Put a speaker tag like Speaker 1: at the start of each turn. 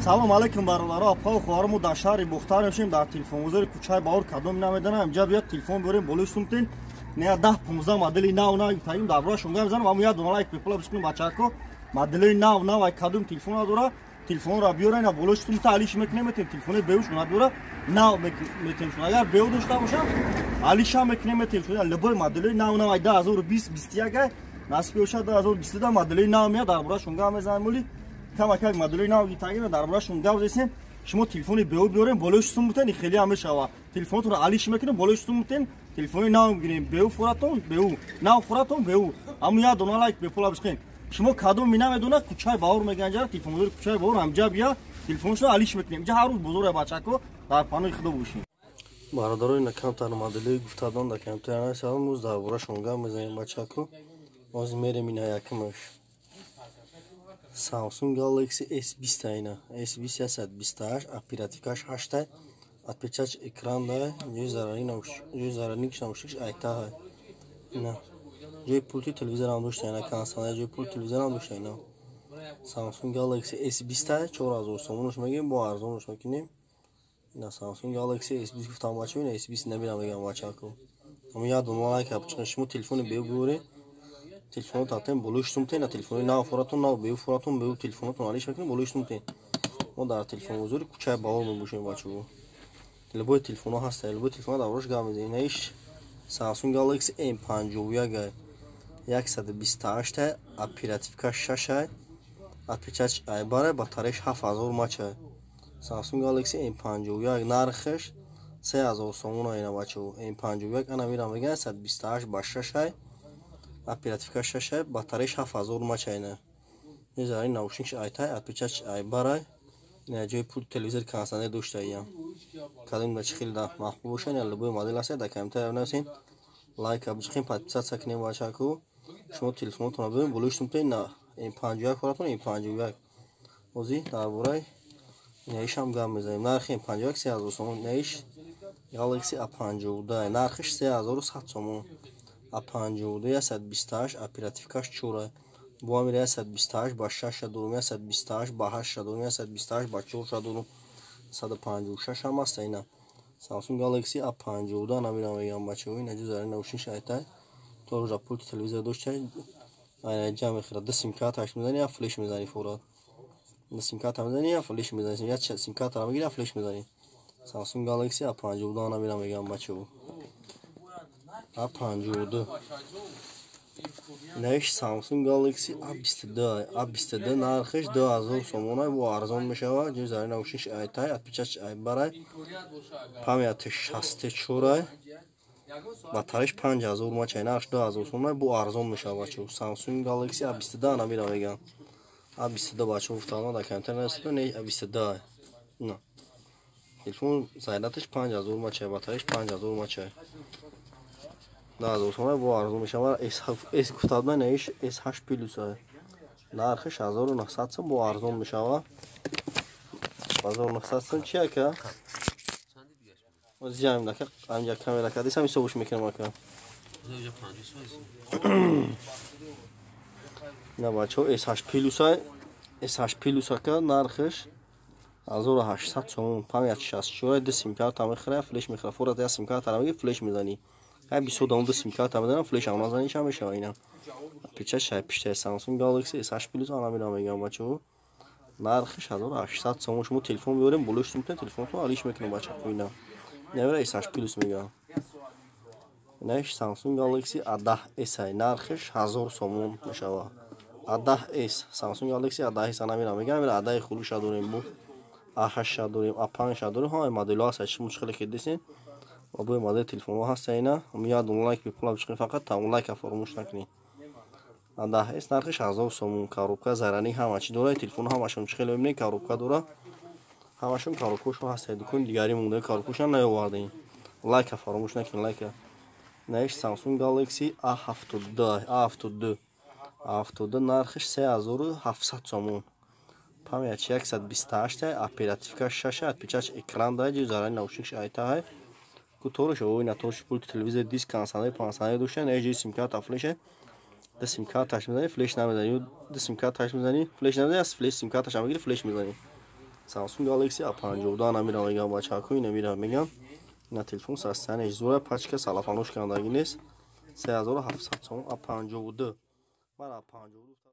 Speaker 1: Салом алейкум, бародаро, апа, хоҳаро. Мо дар шаҳри Бохтар мешем, дар телефонбозори кӯчаи Баҳор. Кадом намедонам, инҷа биёд, телефон биёрем, болои сумтен. Не, 10 15 модели нав нав таим, дар бораашон гап мезанам. Аммо як дона лайк бепула бишкунем, бачако. Моделои нав нав, ай кадом телефон надора, телефонро биёра, ина болои сумта алиш мекунем, метем. Телефони беуш надора, нав метем. Агар беу дошта бошам, алиша мекунем, метем. Любой моделои нав нав, ай 2020, 21, насиб бошад, 2022 моделои нав меяд, дар бораашон гап мезанем. Оли камакак модели нав гитагина, дар бораашон гап зесем. Шумо телефони беу биёрем, болои сум бутен, хеле ҳам мешава. Телефонотонро алиш мекунем, болои сум бутен, телефони нав мегирем. Беу фуратон беу, нав фуратон беу. Аммо як дона лайк бепула бишкунем. Шумо кадом ми намедона, кӯчаи Баҳор мегӯян, ҷара телефонбозори кӯчаи Баҳор, ҳамҷа бия, телефоншро алиш мекунем. Инҷа ҳар рӯз бозоре, бачако, дар паноҳи Худо бошем.
Speaker 2: Бародаро, ина камтар моделои гуфтадон дар камтар салом, рӯз дар борашон гап мезанем, бачако. Ҳозир мерем, ина якумаш Samsung Galaxy S20, ина S20, 128, оперативкаш 8, отпечаток экран да, ҷои зарарникш наушникш айта, ина ҷои пулти телевизорам дошта, ина консола, ҷои пулти телевизорам дошта. Ина Samsung Galaxy S20, 4000 сомонаш мегем, бо арзонаш мекунем. Ина Samsung Galaxy S20 гуфтам, бача, ина S20 набинам, мегам, бачако. Ама як дона лайк апчиқин. Шумо телефони беу биёред, телефоно татем, болои сумтен, на телефони нав фуратон, нав беу фуратон, беу телефонотон алиш мекунем, болои сумтен. Мо дар телефонбозори кӯчаи Баҳор мебошем, бачаҳо. Любой телефоно ҳаста, любой телефоно дар борааш гап мезанем. Инаиш Samsung Galaxy M51, 128, оперативка 6, отпечаток айбара, батареяш 7000 мАч. Samsung Galaxy M51, нархаш 3000 сомон, ина, бачаҳо. M51 ана мирам мегӯянд, 128 ба 6, оперативка 6, батареяш 7000 мАч. Ина мезарин, наушникш айтай, отпечаток айбарай, ина ҷои пулти телевизор, кондитсионер доштаиям. Кадом да чи хеле да маъқул боша, ина любой модел аст, дар комментария бинависен, лайка биҷиқем, подписаться кунем, бачако. Шумо телефонотонро бибин, болои сумтен, на M51 фуратон, M51. Ҳозир дар бораи инаишам гап мезанем. Нархи M51 3000 сомон. Инаиш Galaxy A52, нархиш 3100 сомон. A52, 128, оперативкаш 4, бо амир 128 ба 6 дорум, 128 ба 8 дорум, 128 ба 4 дорум, 156 ҳам аст. Ина Samsung Galaxy A52 намирам мегам, бачаҳо. Ина ҷузари наушникш айтай, торужа пулти телевизор дошта, айна ҷа мехӯрад. Ду симкарташ мезани, я флеш мезани, фурад. Ду симкарта мезани, я флеш мезани, я симкартаро мегири, я флеш мезани. Samsung Galaxy A52 намирам мегам, бачаҳо, A52. Наиш Samsung Galaxy A22, A22, нархиш 2000 сомона, бо арзон мешавад. Ҷои зари наушникш айтай, отпечаток айбарай, памяти 64, батареяш 5000 мАч, нархш 2000 сомона, бо арзон мешавад, бачаҳо. Samsung Galaxy A22 намира мегам, A22, бачаҳо, гуфтам, дар комментария нависед, не A22. На телефон зарядаташ 5000 мАч, батареяш 5000 мАч, 2000 сомона, бо арзон мешавад. S гуфтабна, наиш S8 Plus, нархиш 1900 сом, бо арзон мешавад, 1900 сом. Чи ака? Озиам нака, амҷа камера кадисам, ҳисобуш мекунам, ака. На, бачаҳо, S8 Plus, S8 Plus, ака, нархиш 1800 сомон, память 64, ду симкарта мехӯра, флеш мехӯра, фурат, я симкартаро мегири, флеш мезанӣ. Ҳай бисёр дам ду симкарта мезанам, флеш ҳам назанӣ, ча мешава? Ина печа шай пиштаи Samsung Galaxy S8 Plus ана мирам мегам, бачаҳо, нархиш 1800 сомон. Шумо телефон биёрем, болои сумтен, телефонтон алиш мекунем, бачаҳо. Ина навера S8 Plus мегам. Инаиш Samsung Galaxy A10s, нархиш 1000 сомон мешава. A10s, Samsung Galaxy A10s ана мирам мегам. Мира A10 хулуша дорем, бу A8 дорем, A5 дорем, ҳамаи моделҳо ҳаст. Шумо чӣ хеле ки дидесен, бо модели телефонҳо ҳаста. Ина як дона лайк бепула бичиқем, фақат тамом лайка фаромӯш накунед. A10s, нархиш 1000 сомон, коробка, зарани, ҳама чӣ дорад телефон, ҳамашон чӣ хеле мебинед, коробка дорад, ҳамашон коробкашон ҳаста. Дукони дигари монда, коробкашон наёвардем. Лайка фаромӯш накунед, лайка. Наиш Samsung Galaxy A72, A72, A72, нархиш 3700 сомон, память 128, оперативка 6, отпечаток экран да, ҷои зарани наушникш айтаҳай, торш ой, на торш, пулти телевизор, диск, кондитсионер, пансионер дошта. На ҷои симкарта, флеша, ду симкарташ мезанӣ, флеш намезанӣ, ду симкарташ мезанӣ, флеш намезанӣ, аз флеш симкарташ мегири, флеш мезанӣ. Samsung Galaxy A52 намира мегам, бачако, намира мегам. Ина телефон состояние зура, пачка салафанош кандаги нест. 3700 сомон А52. Мара А52.